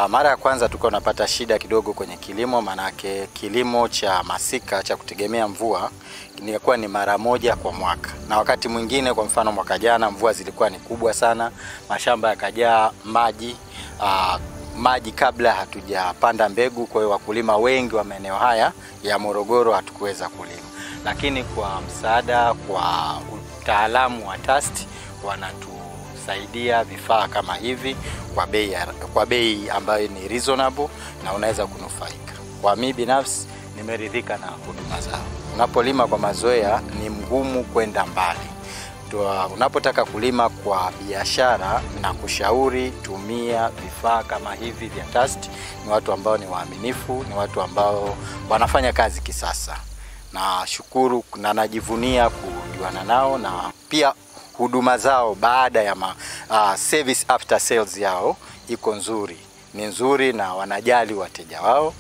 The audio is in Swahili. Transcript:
Mara ya kwanza tulikuwa tunapata shida kidogo kwenye kilimo, manake kilimo cha masika cha kutegemea mvua ilikuwa ni mara moja kwa mwaka. Na wakati mwingine, kwa mfano mwaka jana, mvua zilikuwa ni kubwa sana, mashamba yakajaa maji, maji kabla hatujapanda mbegu. Kwa hiyo wakulima wengi wa maeneo haya ya Morogoro hatukuweza kulima. Lakini kwa msaada, kwa utaalamu wa TAST, wanatusaidia vifaa kama hivi kwa bei ambayo ni reasonable na unaweza kunufaika. Kwa mimi binafsi nimeridhika na huduma zao. Unapolima kwa mazoea ni mgumu kwenda mbali. Unapotaka kulima kwa biashara na kushauri, tumia vifaa kama hivi vya TAST. Ni watu ambao ni waaminifu, ni watu ambao wanafanya kazi kisasa. Na shukuru na najivunia kujuana nao, na pia huduma zao baada ya service after sales yao iko nzuri, ni nzuri na wanajali wateja wao.